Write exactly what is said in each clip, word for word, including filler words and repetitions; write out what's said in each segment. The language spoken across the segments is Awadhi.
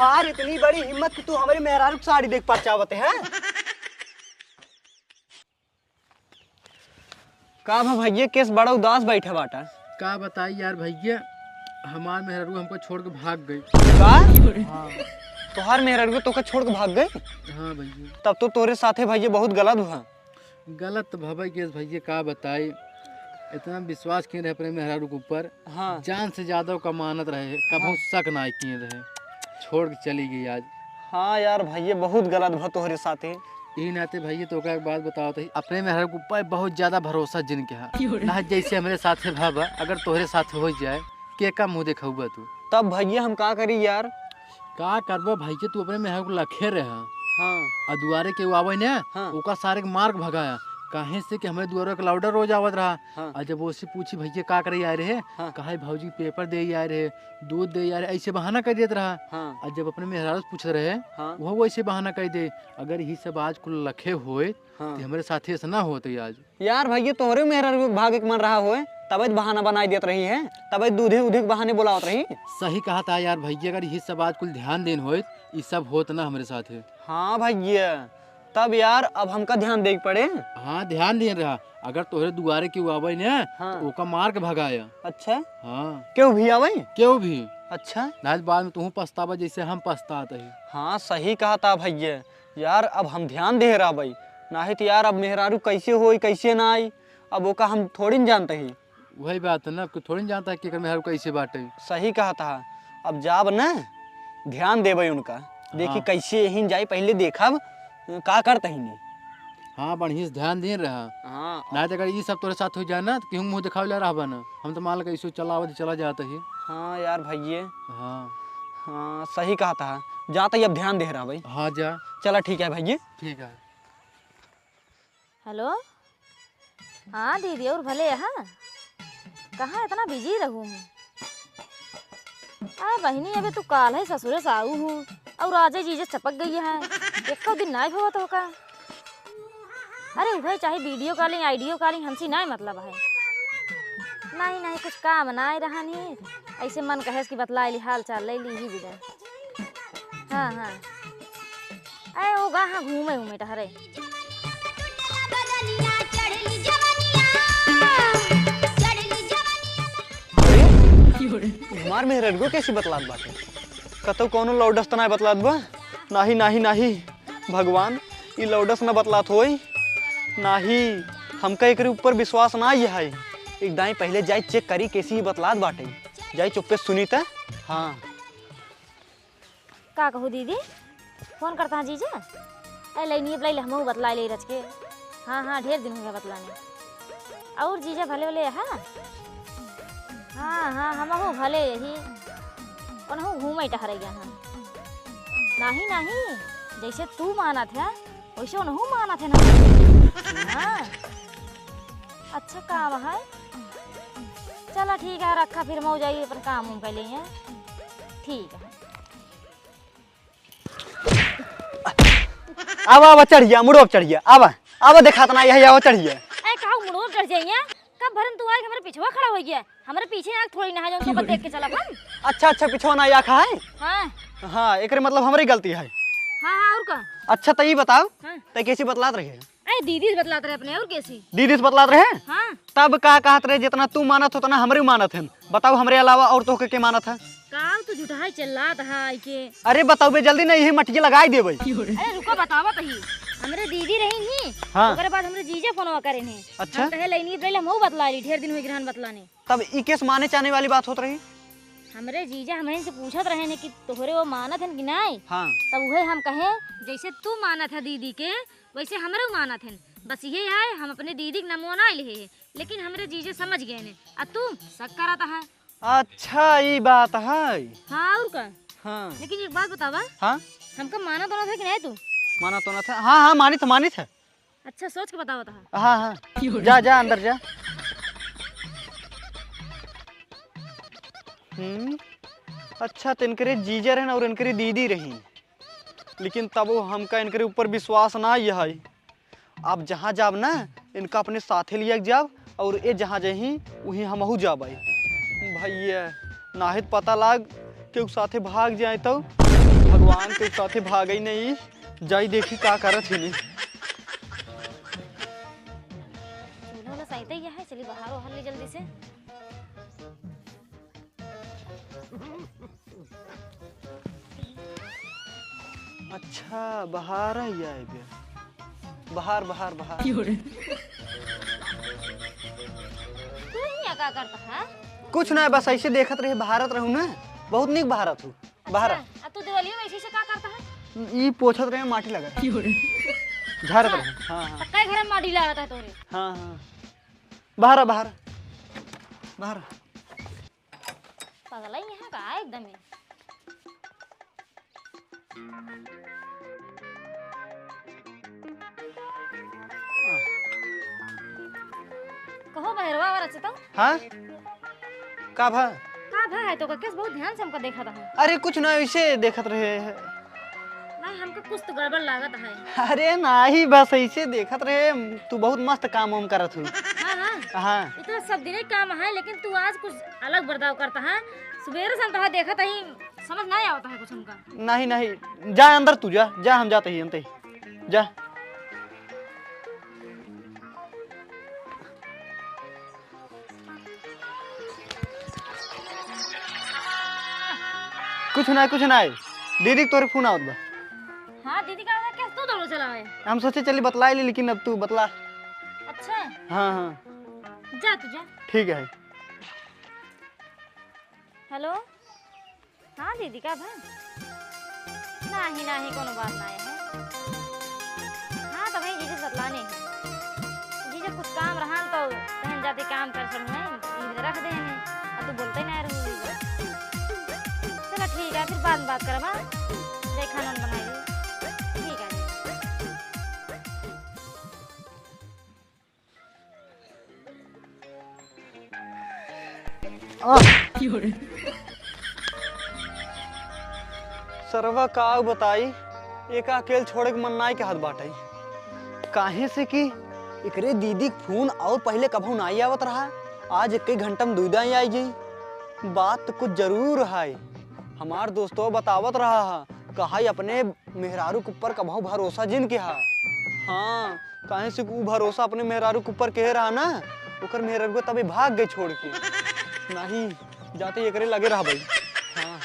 यार, इतनी बड़ी हिम्मत कि तू हमरे मेहरारू की साड़ी देख पार चावत है? का भा भैया, केस बड़ा उदास बैठा बाटा? का बताई यार भैया, हमार मेहरारू हमको छोड़ के भाग गई। का? हाँ। तोहार मेहरारू तोका छोड़ के भाग गई? हाँ भैया। तब तो तोरे साथे भैया बहुत गलत हुआ। गलत तो भवा केस भैया, का बताई, इतना विश्वास किए रहे अपने मेहरारू के ऊपर। हाँ। जान से ज्यादा ओका मानत रहे, कबहूँ हाँ। शक ना किए रहे, छोड़ के चली गई आज। हाँ यार भैया, बहुत गलत भा तोहरे साथे। यही नाते भैया, तोका एक बात बतावत ही, अपने मेहरारू के ऊपर बहुत ज्यादा भरोसा जिन किहा। ना जैसे हमरे साथे भा बा, अगर तोहरे साथे हो जाए, के का मुँह देखउबा तू? तब भैया हम का करी यार? का करबा भैया, तू अपने मेहरारू के लखे रहा। हाँ। आ दुआरे केहू आवे ने, हाँ। ओका सारे के मार के भगाया। काहे से कि हमरे दुआरे के लौंडा रोज आवत रहा। हाँ। आ जब ओसे पूछी, "भैया का करे आए रहे?" हाँ। कहा, "भौजी पेपर दे आए रहे, दूध दे आए रहे," ऐसे बहाना कर देत रहा। हाँ। आ जब अपने मेहरारू से पूछत रहे, हाँ। वह वैसे बहाना कर दे। अगर यही सब आज कुल लखे होए, हाँ। तो हमरे साथे ऐसा ना होते आज। यार भैया, तोहरे मेहरारू के भागे के मन रहा होए, तबे तो बहाना बनाई देत रही है, तबे दूधे उधे के बहाने बोलावत रही। सही कहा था यार भैया, अगर यही सब आज कुल ध्यान देन होए, ई सब होत ना हमरे साथे। हाँ भैया, तब यार अब हमका ध्यान दे के पड़े। हाँ, ध्यान देन रहा, अगर तोहरे दुआरे केहू आवे ने, हाँ। तो ओका मार के भगाया। अच्छा। हाँ। केहू भी आवे? केहू भी। अच्छा। नाहीं बाद में तू पछतावा जैसे हम पछतात ही। हाँ, सही कहा था भैया। यार, अब हम ध्यान दे रहबै, नाहीं तो यार, अब मेहरारू कैसे होई, कैसे ना आई, अब ओका हम थोड़ी न जानते ही। वही बात है ना, कोई थोड़ी न जानता है कि एकर मेहरारू कैसे बाटे। सही कहा था, अब जाब ना, ध्यान देबै उनका, देखी हाँ। कैसे यहीं जाई, पहले देखब का करत ही नहीं। हाँ, बढ़िया से ध्यान दे रहा। हाँ। नाहीं तो अगर ये सब तोरे साथ हो जाए ना, तो केहू मुँह दिखावे ला रहबा ना, हम तो मान ला कैसे चला आवत चला जात ही। हाँ यार भैये। हाँ। हाँ, सही कहा था, जात ही अब ध्यान दे रहबै। हाँ, जा। चला ठीक है भैये। ठीक है। हेलो, हाँ दीदी, और भले है? कहाँ इतना बिजी रहू हूँ? आ बहिनी, अबे तू काल है ससुरे से आऊ हूँ और आजे जीजे चपक गई है, एको दिन नाहीं भवत हो का? अरे उहे चाहे वीडियो कॉलिंग, आइडियो कॉलिंग, हमसे नाहीं मतलब है। नाहीं, नाहीं, कुछ काम नाहीं रहन ही, ऐसे मन कहेस कि बतला ली, हाल चाल ले ली ही बिना। हाँ, हाँ। अरे, वो गा, हाँ, घूमे, घूमे टहरे। अरे, हमार मेहररुआ कैसी बतलात बाटे? कतौ कौनो लौडस त नाय बतलात बा? नाही, नाही, नाही, भगवान, ई लौडस न बतलात होई। नाही, हमका एकरे ऊपर विश्वास ना है। एक दाईं पहले जाई चेक करी कैसी ई बतलात बाटे। जाई चुप्पे सुनी त। हाँ। का कहू दीदी, फोन करता है जीजा? ए, लैनी अब लैले, हमहू बतला ले रच के। हाँ, हाँ, ढेर दिन हो गया बतलाने। और जीजा भले भले है? हाँ, हाँ, हमहू भले यही। उनहू घूमे टहरे गया है। नाही, नाही, जैसे तू मानत है, वैसे उनहू मानत है ना। हाँ। अच्छा काम है। चला ठीक है, रखा फिर, मऊ जाइए अपन काम उम कर लेंगे। ठीक है। आवा, आवा, चढ़िया, मुड़ो पे चढ़िया, आवा, आवा, देखात ना, यही आवा, चढ़िया। ए, काऊ मुड़ो पे चढ़ जाइए? कब भरन तू आए, हमरे पिछवा खड़ा हो गया, हमरे पीछे आँख थोड़ी ना है, जो तो देख के चला अपन। अच्छा, अच्छा, पिछवा ना आँख है? हाँ। हाँ, एकरे मतलब हमरी गलती है। हाँ, हाँ, और का? अच्छा, तो ये बताओ, हाँ। तो कैसी बतलात रही है? अरे दीदी से बतलात रहे अपने, और कैसी? दीदी से बतलात रहे? हाँ। तब का कहत रहे, जितना तू मानत हो, उतना हमरे मानत है। बताओ, हमरे अलावा और तोहके के मानत है? का तू झूठाई चिल्लात है आइके? अरे बताओ बे, जल्दी ना, यही मटिया लगाई देबै। अरे रुको, बतावत ही। हमरे दीदी रही ही, हाँ। ओकरे बाद हमरे जीजा फोनवा करे ने। अच्छा। हम कहे लैनी पहले हमहू बतला ली, ढेर दिन हो गए रहन बतलाने। तब ई केस माने चाने वाली बात होत रही? हमरे जीजा हमरे से पूछत रहे ने कि तोहरे वो मानत हन कि नाय? हाँ। तब उहे हम कहे, जैसे तू मानत है दीदी के, वैसे हमरे मानत हन। बस ये है, हम अपने दीदी के नमवा ना लिहे है, लेकिन हमरे जीजे समझ गए ने। आ तू शक करत है। अच्छा, ई बात है। हाँ, और का? हाँ। लेकिन एक बात बतावा। हाँ? हमका मानत वानत है कि नाय तू? मानत वानत है? हाँ, हाँ, मानित, मानित है। अच्छा, सोच के बतावत है। हाँ, हाँ। जा, जा, अंदर जा। हम्म, अच्छा, तो इनकरे जीजा रहन और इनकरी दीदी रही, लेकिन तबो हमका इनकरे ऊपर विश्वास ना ये है। आप जहाँ जाब ना, इनका अपने साथे लिया के जाब, और ए जहाँ जाही, वहीं हमहू जाबै। भैया, नाहित पता लाग, केहू साथे भाग जाए तो। भगवान के साथे भागई नहीं, जाई देखी का करत ही नहीं। चूल्हा वाला साइते ही है, चली बाहर ओहर ले जल्दी से। अच्छा, बाहर ही आए बे। बाहर, बाहर, बाहर। क्यों रे? तू यहाँ का करता है? कुछ ना, बस ऐसे देखत रहे, बहारत रहू ना। बहुत नीक बहारत हूँ। बहारा। अच्छा, आ तू देवलिया में ऐसे, ऐसे का करता है? ई पोछत रहे, माटी लगा रहे। झाड़त रहे। हाँ, हाँ। तो कई घर में माटी लागत है तोरे? हाँ, हाँ। बहारा, बहारा। बहारा। पगला ही है का एकदम ही? कहो बहरवा और अच्छे तो? हाँ? का भा? का भा है तो का? केस बहुत ध्यान से हमका देखा था। अरे कुछ ना, ऐसे देखत रहे। नहीं, हमका कुछ तो गड़बड़ लागत है। अरे नाही, बस ऐसे देखत रहे। तू बहुत मस्त काम वाम करत हूँ। हाँ, हाँ। हाँ। इतना सब दिने काम है, लेकिन तू आज कुछ अलग बर्ताव करता है। सुबेरे से हम तोहार देखत ही, समझ नहीं आवता है कुछ हमका। नहीं, नहीं, जा अंदर तू, जा, जा, हम जाते ही अंते ही। जा। कुछ ना, कुछ ना। दीदी के तोरे फोन आवत बा। हाँ, दीदी का आवत, कैसे तू दोनों चला है? हम सोचे चली बतला ले, लेकिन अब तू बतला। अच्छा। हाँ, हाँ। जा तू, जा। ठीक है। हेलो। हाँ दीदी, का भा? नाही, नाही, कोनो बात नाही है। हाँ, तो भाई जीजा से बतलाने हैं। जीजा कुछ काम रहा न तो कहन जाते काम कर सकते हैं, इधर रख दे हैं। अब तू बोलते नहीं रहू जीजा। चलो ठीक है, फिर बाद में बात करबा। जय खाना बनाई। ठीक है। आह! सरवा का बताई, एका अकेल छोड़े के मन नाई कहत बाटई। काहे से कि एकरे दीदी के फोन और पहिले कभू नाई आवत रहा, आज एक घंटा में दुई दाई आई जाई। बात तो कुछ जरूर है। हमार दोस्तवा बतावत रहा है, कहा अपने मेहरारू के ऊपर कबहू भरोसा जिन किहा। हाँ, काहे से कि ऊ भरोसा अपने मेहरारू के ऊपर किहे रहा ना, ओकर मेहरारू तभी भाग गई छोड़ के। नहीं, जाते एकरे लगे रहबई। हाँ।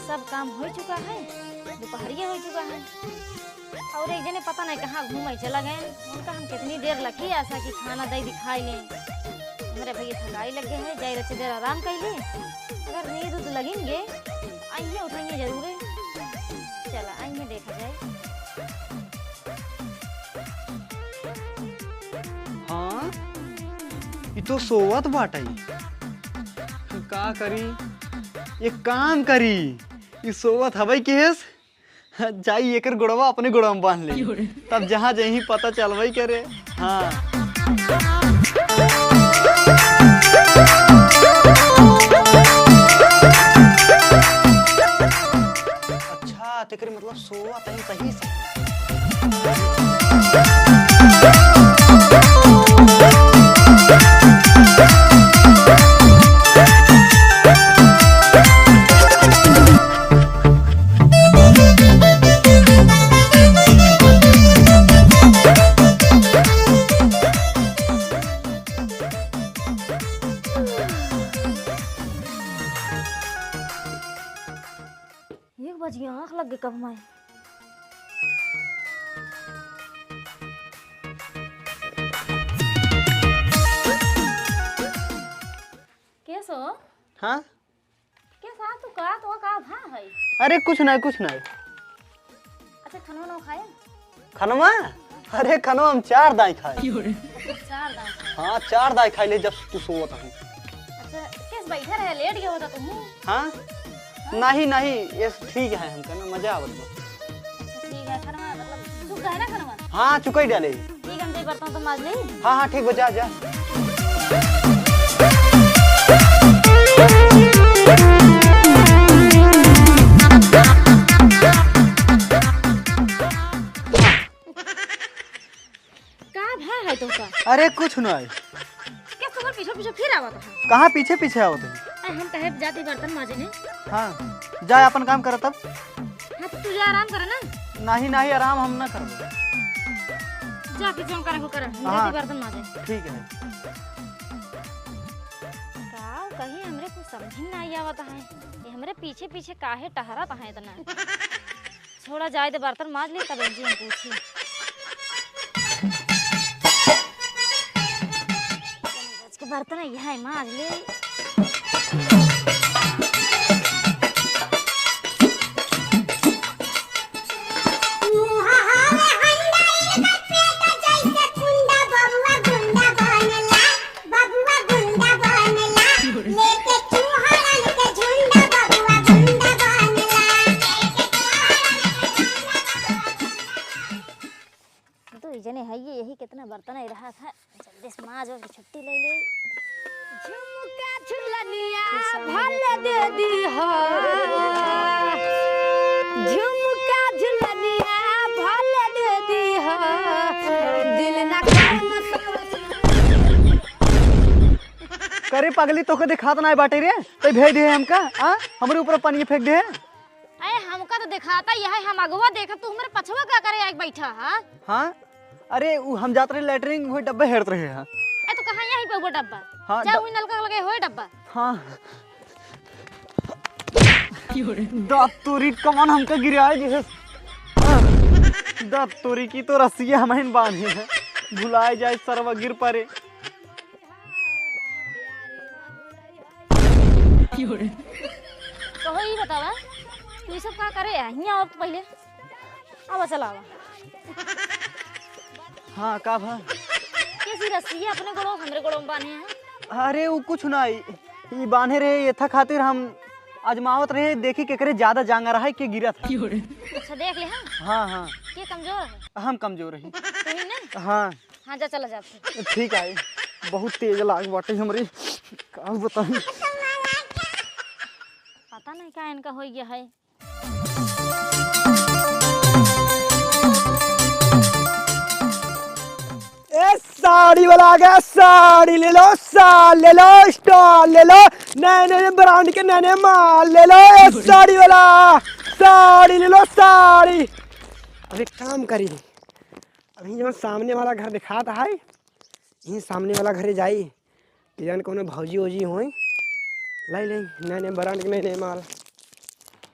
सब काम हो चुका है, दोपहरिया हो चुका है। और एक जने पता नहीं कहाँ घूमे चला गए। उनका हम कितनी देर लगी आशा की खाना दई दिखाई लें। हमरे भैया थकाई लग गए हैं, जाई रचे देर आराम कर ले। अगर नींद उद लगेंगे, आइए उठाइए जरूर है। चला आइए देखा जाए। हाँ, ई तो सोवत बाटई। का करी, एक काम करी, ई सोवत हवई केस। जाई एकर गोड़वा अपने गोड़वा में बांध ले। क्यों रे? तब जहाँ जहीं पता चलबई करे। हाँ। अच्छा, तेकरे मतलब सोवा तनी सही से। एक बज गया, आँख लग गई कब माए। केस हो? हाँ? केस आ तू का, तो का भा है? अरे कुछ ना, कुछ ना। अच्छा, खाना ना खाया? खनवा? अरे खनवा हम चार दाई खाए। चार दाई? हाँ, चार दाई खाई ले जब तू सोवत हूँ। अच्छा, केस बैठा रहे, लेट गया होता तुम? हाँ? हाँ? नहीं, नहीं, ये ठीक है, हमका ना मजा आवत बा। अच्छा, ठीक है, खनवा, मतलब, चुक गए ना खनवा? हाँ, चुकई डाले। ठीक, हम जाई बर्तन तो माज ले। हाँ, हाँ, ठीक बा, जा, जा। का भा है तोहका? अरे कुछ नहीं। केस तुम्हारे पीछे पीछे फिर आवत है? कहाँ पीछे पीछे आवत है? अरे हम कहे जाते बर्तन माजे ने। हाँ, जा अपन काम कर तब। हाँ, तो तू जा आराम कर ना। नहीं, नहीं, आराम हम ना करब। जा फिर जौन करे हो कर, हम हाँ। जल्दी बर्तन माजे। ठीक है। का कहीं हमरे कुछ समझ में नहीं आवत है, ये हमरे पीछे पीछे काहे टहरत है इतना। छोड़ा जाए दे, बर्तन माज ली, तब इनसे हम पूछी। आज के बर्तन यह है, माज ले। बबुआ गुंडा बनला, लेके चूहड़न के झुंड, बबुआ गुंडा बनला। दुई जने है ये, यही कितना बर्तन ही रहा था, जल्दी से माज के छुट्टी ले ले। झुमका झुलनिया भले दे दी हो, झुमका झुलनिया भले दे दी हो, दिल ना कौन करे पगली, तोके देखात नाय बाटे रे, तै भेज दे हमका, आ? हमरे ऊपर पानी फेंक दे। अरे हमका तो देखाता यह है, हम अगवा देखब, तू हमरे पछवा का करे आके बैठा, हाँ? हाँ? अरे उ हम जात रहे लैट्रिन, वही डब्बे हेरत रहे, हाँ। ए तो कहाँ यहीं पे हुआ डब्बा? हाँ, जा ड- वही नलका लगे हुए डब्बा। हाँ। दाँत तोरी कमन हमका गिराए जे है। दाँत तोरी की तो रस्सिया हमहिन बांधे है, भुलाए जाए सरवा गिर परे। कहो ई बतावा, तू ई सब का करे आ? हियाँ आओ तो पहिले। आवा, चला आवा। हाँ, का भा? कैसी रस्सी है अपने गोड़ों, हमरे गोड़ों में बांधे हैं? अरे, उ कुछ ना, ई, ई बांधे रहे, एथा खातिर हम आजमावत रहे, देखी केकरे ज्यादा जांगर है, के गिरत है। अच्छा, देख ले, हाँ? हाँ, हाँ। के कमजोर है? हम कमजोर रही। तू ही ना? हाँ। हाँ, जा, चला जा फिर। ठीक है, बहुत तेज लाग बाटे हमरे, का बताई। पता नहीं का इनका हो गया है। ए, साड़ी वाला आ गया, साड़ी ले लो, साल ले लो, स्टॉल ले लो, नए नए ब्रांड के नए नए माल ले लो। ए, साड़ी वाला, साड़ी ले लो, साड़ी। अब एक काम करी, अभी जौन सामने वाला घर दिखात है, यहीं सामने वाला घरे जाई, कि जान कौनो भौजी वौजी होई, लाई लाई नए नए ब्रांड के नए नए माल।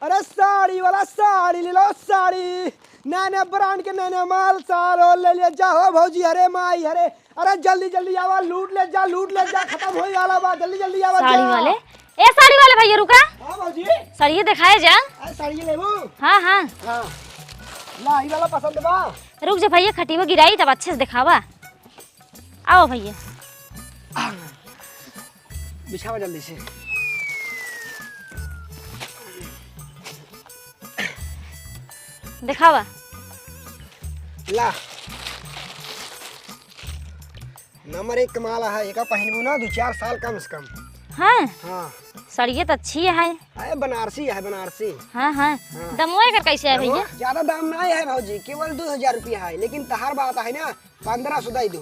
अरे साड़ी वाला, साड़ी ले लो, साड़ी, नए नए ब्रांड के नए नए माल, सारो ले ले जा हो भौजी। अरे माई, अरे, अरे जल्दी जल्दी आवा, लूट ले जा, लूट ले जा, खत्म होई वाला बा, जल्दी जल्दी आवा साड़ी जा। वाले, ए साड़ी वाले भैया रुका। हाँ भौजी। साड़ी दिखाए जा। अरे साड़ी लेबू? हाँ, हाँ। हाँ। ला, ई वाला पसंद बा? रुक जा भैया, खटिया गिराई तब अच्छे से दिखावा। आओ भैया। बिछावा जल्दी से। दिखावा। ला। नंबर एक के माल है, एका पहिनबू ना दो चार साल कम से कम। हाँ? हाँ। साड़िया तो अच्छी है। अरे बनारसी है, बनारसी। हाँ, हाँ। हाँ। दमवा एकर कैसे है दमवा भैया? ज्यादा दाम ना है भौजी, केवल दो हजार रुपया है, लेकिन तहार बात है ना, पन्द्रह सौ दे दू।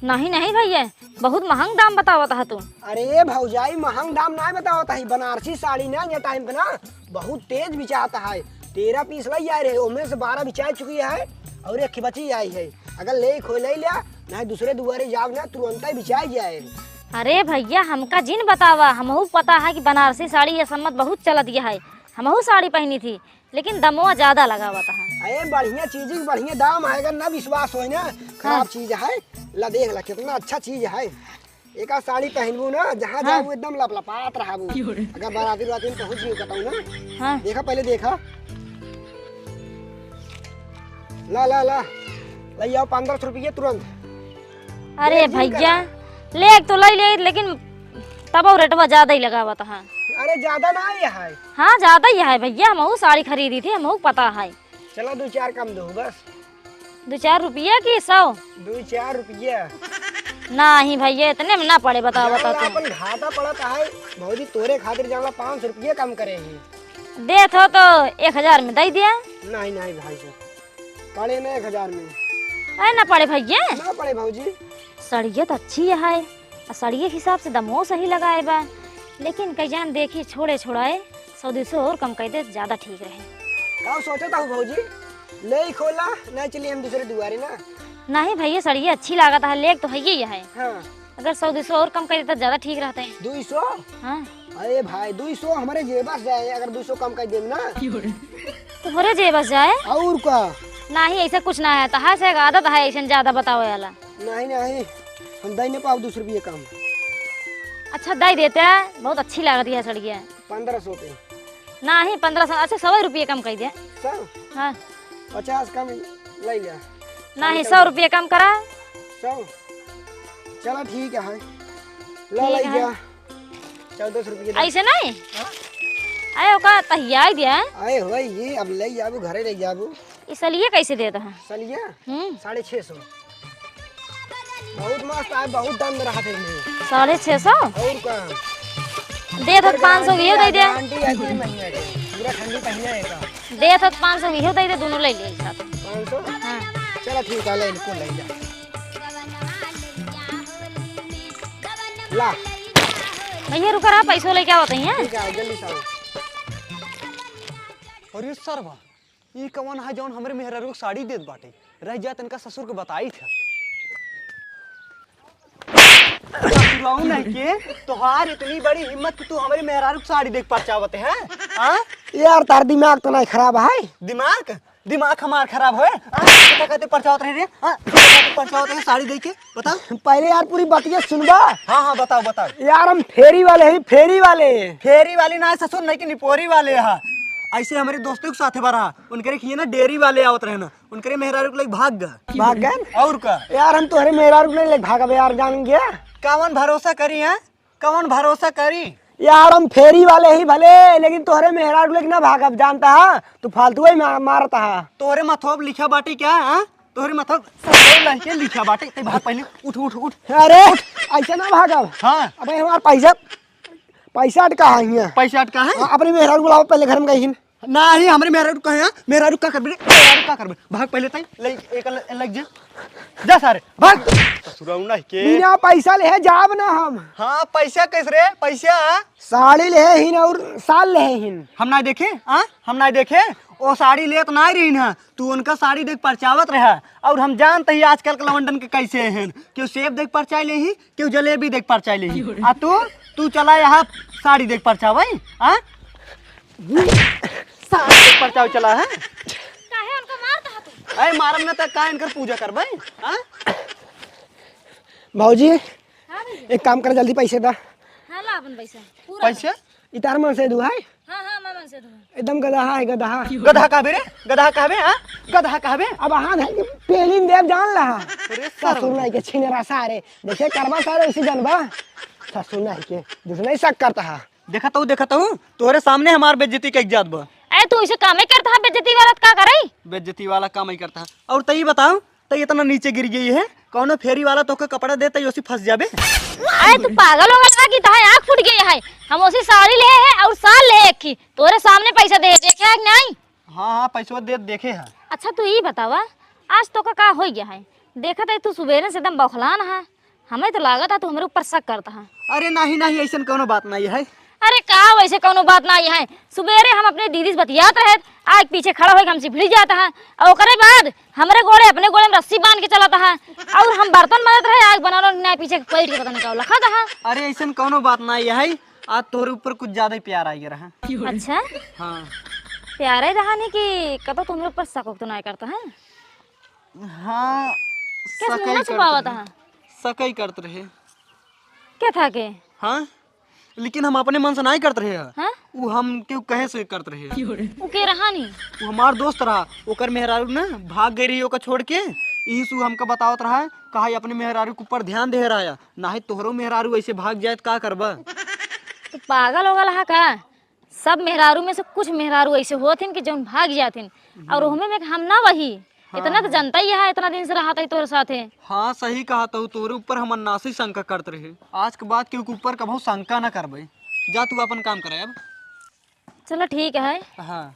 नहीं, नहीं भैया, बहुत महंग दाम बतावत है तू। अरे भौजाई, महंग दाम ना बतावत है, बनारसी साड़ी ना ये टाइम पे ना बहुत तेज बिचात है। तेरह पीस लई आए रहे, ओमे से बारह बिचाई चुकी है और एक बची आई है। अगर ले खोई ले लिया, ना दूसरे दुआरे जाओ ना, तुरंत ही बिचाई जाए। अरे भैया, हमका जिन बतावा, हमहू पता है कि बनारसी साड़ी ये सम्मत बहुत चलत गया है, हमहू साड़ी पहनी थी, लेकिन दमवा ज्यादा लगावत है। अरे बढ़िया चीज के बढ़िया दाम है, अगर ना विश्वास होए ना, खराब हाँ। चीज है। ला देख ला, कितना अच्छा चीज है। एका साड़ी पहनबू ना, जहाँ हाँ। जाबू एकदम लपलपात रहबू। अगर बाराती उराती में पहुँच गई बताऊ ना, हाँ। देखा पहले देखा। ला ला ला, ले आओ पन्द्रह सौ रुपये तुरंत। अरे भैया, ले तो ले ले, लेकिन तब रेटवा ज्यादा ही लगावत है। अरे ज्यादा ना ही है। हाँ, ज्यादा ही है भैया, हमहू साड़ी खरीदी थी, हमहू पता है। चला दो चार कम दो बस। दो चार रुपया की सौ? दो चार रुपया। नहीं भैया, इतने में ना पड़े, बताओ, जान बता ला, तू। अपन घाटा पड़त है भौजी, तोरे खातिर जान ला पाँच सौ रुपया कम करे ही। देत हो तो एक हजार में दे दिया। नहीं, नहीं भाई साहब, पड़े ना एक हजार में। अरे ना पड़े भैया। ना पड़े भौजी। सड़िया तो अच्छी है, आ सड़िया के हिसाब से दमो सही लगाए बा, लेकिन कई जान देखी छोड़े छोड़ाए। सौ दो सौ और कम कइ दे, ज्यादा ठीक रहे। का सोचत हऊ भौजी? लेइ खोला, नाहीं चली हम दूसरे दुआरे ना। नाहीं भइया, सड़िया अच्छी लागत है, लेक तो है ही है। हाँ। अगर सौ दो सौ और कम कइ देता, ज्यादा ठीक रहते। दो सौ? हाँ। अरे भाई, दो सौ हमरे जेबस जाए, अगर दो सौ कम कइ देम ना। तोहरे जेबस जाए? और का? नाहीं, ऐसा कुछ ना है, तहार से एक आदत है ऐसे ज्यादा बतावे वाला। नाहीं, नाहीं, हम दइ न पाउब दो सौ रुपया कम। अच्छा, दइ देते, बहुत अच्छी लागत है सड़िया। पन्द्रह सौ पे। नाहीं, पन्द्रह सौ, अच्छा, सौ रुपया कम कइ दे। सौ? हाँ। पचास कम लइ जा। नाहीं, सौ रुपया कम करा। सौ? चला ठीक है। ला, ठीक लइ है। जा। चौदह सौ रुपया दे। ऐसे नाहीं? हाँ? अरे, ओका तहिया ही दिया। अरे होई, ये अब लइ जाबू, घरे लइ जाबू। ई सलिया कैसे देत ह? सलिया? हम्म। साढ़े छह सौ। बहुत मस्त आए, बहुत दाम में रहा थे इसमें। साढ़े छह सौ? और का? देत ह त पाँच सौ, इहो दइ दे। गारंटी है तीन महीने के, पूरा ठंडी महीना है का। देत ह त पाँच सौ, इहो दइ दे, दोनों लइ ले एक साथ। पाँच सौ? हाँ। चला ठीक है, ले इनको लइ जा। ला। भइया रुका रहा, पैसो लइके आवत ही, हैं? ठीक है, जल्दी से आओ। अरे सरवा, ई कवन है जौन हमरे मेहरारू के साड़ी देत बाटे? रह जा, तनका ससुर के बताई था। ससुराऊ नहीं के, तोहार इतनी बड़ी हिम्मत कि तू हमरे मेहरारू के साड़ी देख परचावत है, हाँ? यार, तार दिमाग तो नहीं खराब है? दिमाग? दिमाग हमार खराब है? हाँ? कितना खातिर परचावत रहे रे? हाँ? कितना खातिर परचावत रहे साड़ी देख के? बताओ। पहले यार पूरी बतिया सुनबा। हाँ, हाँ, बताओ, बताओ। यार, हम फेरी वाले हैं, फेरी वाले। फेरी वाले ना है ससुर, नहीं कि निपोरी वाले हैं। ऐसे हमरे दोस्तों के साथ बा रहा, उनकरे खिए ना डेरी वाले आवत रहे ना, उनकरे मेहरारू के लइके भाग गा। भाग गए? और का? यार, हम तोहरे मेहरारू के नहीं लइके भागब यार, जान गया। कवन भरोसा करी, हैं? कवन भरोसा करी? यार, हम फेरी वाले ही भले, लेकिन तोहरे मेहरारू के लइके ना भागब, जानता है? तू फालतू ही मा-, मारता है। तोहरे मथवा पे लिखा बाटे क्या, हाँ? तोहरे मथवा पे सब लइके लिखा बाटे। ते भाग पहले, उठ, उठ, उठ। अरे, ऐसे ना भागब। हाँ। अबे हमार पैसा, पैसा अटका है यहाँ। पैसा अटका है? हाँ, अपने मेहरारू बुलाओ पहले घर में गई हिन। नाही, हमरे मेहरारू कहे, हाँ? मेहरारू का करबे रे? मेहरारू का करबे? भाग पहले तई, ले, एक ल-, लग जा। जा सारे, भाग। ससुराऊ नहीं के। बिना पैसा लेहे जाब ना हम। हाँ, पैसा कैसे रे? पैसा? साड़ी लेहे हिन और साल लेहे हिन। हम ना देखे, हाँ? हम ना देखे? ओ साड़ी लेत ना रही ना। तू उनका साड़ी देख परचावत रहा। और हम जानते ही आजकल के लवंडन के कैसे हैं। केहू सेब देख परचाई लेही, केहू जलेबी देख परचाई लेही। आ तू, तू चला यहाँ साड़ी देख परचावे, हाँ? सारे के परचाव चला है। काहे उनको मारता है तू? अरे मारम ना त का इनकर पूजा करबे? हाँ? भौजी, हाँ भैया। एक काम कर, जल्दी पैसे दा। हाँ, ला अपन पैसा। पूरा पैसे? दा। इतार मन से दू है? हाँ, हाँ, मैं मन से दू। एकदम गदहा है, गदहा। गदहा कहबे रे? गदहा कहबे, हाँ? गदहा कहबे? अब हाँ है कि पेलिन देव जान ला। अरे ससुर नहीं के छिनरा सारे। जैसे करबा सारे उसी जनबा। ससुर नहीं के, दूसरा ही शक करता है। देखत हूँ, देखत हूँ, तोहरे सामने हमार बेइज्जती कइक जात बा। ए, तू इसे कामे करता है, बेइज्जती वाला त का करे? बेइज्जती वाला काम ही करता है। और तई बताओ, तई इतना नीचे गिर गई है, कौनो फेरी वाला तोके कपड़ा दे, तई ओसी फंस जाबे। ए, तू पागल हो गया कि तहार आँख फूट गई है? हम ओसी साड़ी ले है और साल ले एक की, तोरे सामने पैसा दे, देखे है कि नहीं? हाँ, हाँ, पैसवा दे, देखे है। अच्छा, तू ई बतावा, आज तोका का हो गया है? देखत है, तू सुबेरे से एकदम बौखलान है। हमें तो लागत है, तू हमरे ऊपर शक करता है। अरे नहीं, नहीं, ऐसन कौनो बात नहीं है। अरे का वैसे कौनो बात नहीं है? सुबेरे हम अपने दीदी से बतियात रहे, आग पीछे खड़ा होके हमसे भिड़ जाता है, और ओकरे बाद हमरे गोड़े, अपने गोड़े में रस्सी बांध के चलाता है, और हम बर्तन माजत रहे, आग बनाना नहीं, पीछे बैठ के पता नहीं का लखा था। अरे ऐसन कौनो बात नहीं है, आज तोहरे ऊपर कुछ ज्यादा ही प्यार आ गया रहा। अच्छा? हाँ। प्यार ही रहा नहीं कि कतो तुम्हारे ऊपर शक तो नहीं करता है? हाँ, कैसे मुंह छुपावत है? शक ही करत रहे। के था के? हाँ, लेकिन हम अपने मन से नाहीं करत रहे। हाँ? उ हम केहू कहे से करत रहे। उ के रहा नी? उ हमार दोस्त रहा, ओकर मेहरारू ना भाग गई रही ओकर छोड़ के, यही से उ हमका बतावत रहा, कहा अपने मेहरारू के ऊपर ध्यान दे रहा है, नाहीं तोहरो मेहरारू ऐसे भाग जाए त का करबा? तो पागल हो गल हा का? सब मेहरारू में से कुछ मेहरारू ऐसे होत हिन कि जौन भाग जात हिन, और हम्म। ओहमे में हम ना वही। इतना तो हाँ। जनता ही है, इतना दिन से रहत है तोहरे साथे। हाँ, सही कहत हऊ, तोहरे ऊपर हम अन्नासी शंका करत रहे। आज के बाद केहू के ऊपर कभू शंका ना करबे। जा तू अपन काम करे अब। चलो ठीक है। हाँ।